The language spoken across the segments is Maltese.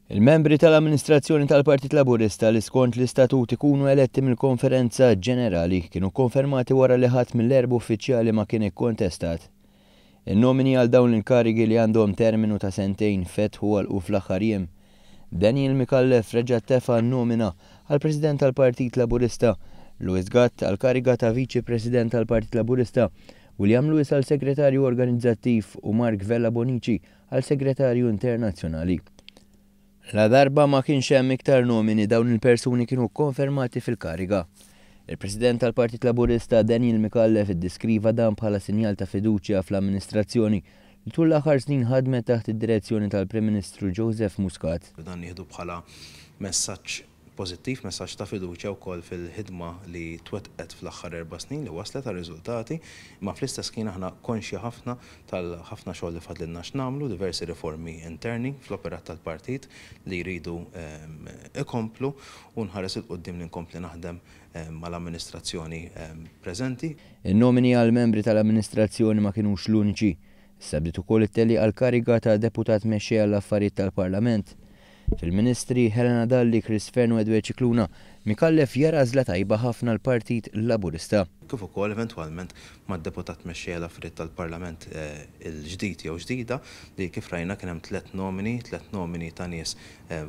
Il-membri tal-amministrazzjoni tal-Partit Laburista li skont l-istatut ikunu eletti mill-Konferenza Ġenerali kienu kkonfermati wara li ħadd mill-erba' uffiċjali ma kien ikkontestat. In-nomini għal dawn l-inkarigi li għandhom terminu ta' sentejn fetħu għalqu fl-aħħar jiem. Daniel Micallef reġa' tefa' n-nomina għal President tal-Partit Laburista, Louis Gatt għall-kariga ta' Viċi President tal-Partit Laburista, William Lewis għal Segretarju Organizzattiv u Mark Vella Bonnici għal Segretarju Internazzjonali. Ladarba ma kienx hemm iktar nomini dawn il-persuni kienu kkonfermati fil-kariga. Il-President tal-Partit Laburista Daniel Micallef iddeskriva dan bħala sinjal ta' fiduċja fl-amministrazzjoni li tul l-aħħar snin ħadmet taħt id-direzzjoni tal-Prim Ministru Joseph Muscat. Dan nieħdu bħala messaġġ pożittiv, messaġġ ta' fiduċja wkoll fil-ħidma li twettqet fl-aħħar 4 snin li waslet għar-riżultati, imma fl-istess ħin aħna konxji ħafna tal-ħafna xogħol li fadlilna x'nagħmlu, diversi riformi interni fl-operat tal-partit li jridu ikomplu u nħares 'il quddiem li nkompli naħdem mal-amministrazzjoni preżenti. In-nomini għal membri tal-amministrazzjoni ma kinux l-uniċi. Issa bdiet ukoll it-tellieqa għall-kariga ta' Deputat Mexxej għall-Affarijiet tal-Parlament. Fil-Ministri Helena Dalli, Chris Fearne u Edward Scicluna, Micallef jara għażla tajba ħafna l-Partit Laburista. Kif ukoll eventwalment mad-Deputat Mexxej għall-Affarijiet tal-Parlament il-ġdid jew ġdida li kif rajna kien hemm tliet nomini, tliet nomini ta' nies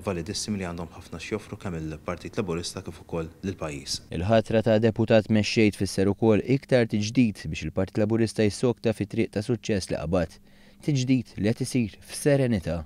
validissimi li għandhom ħafna x'joffru kemm il-Partit Laburista kif ukoll lill-pajjiż. Il-ħatra ta' Deputat Mexxej tfisser ukoll iktar tiġdid biex il-Partit Laburista jissokta fit-triq ta' suċċess li qabad. Tiġdid li qed isir f'serenità.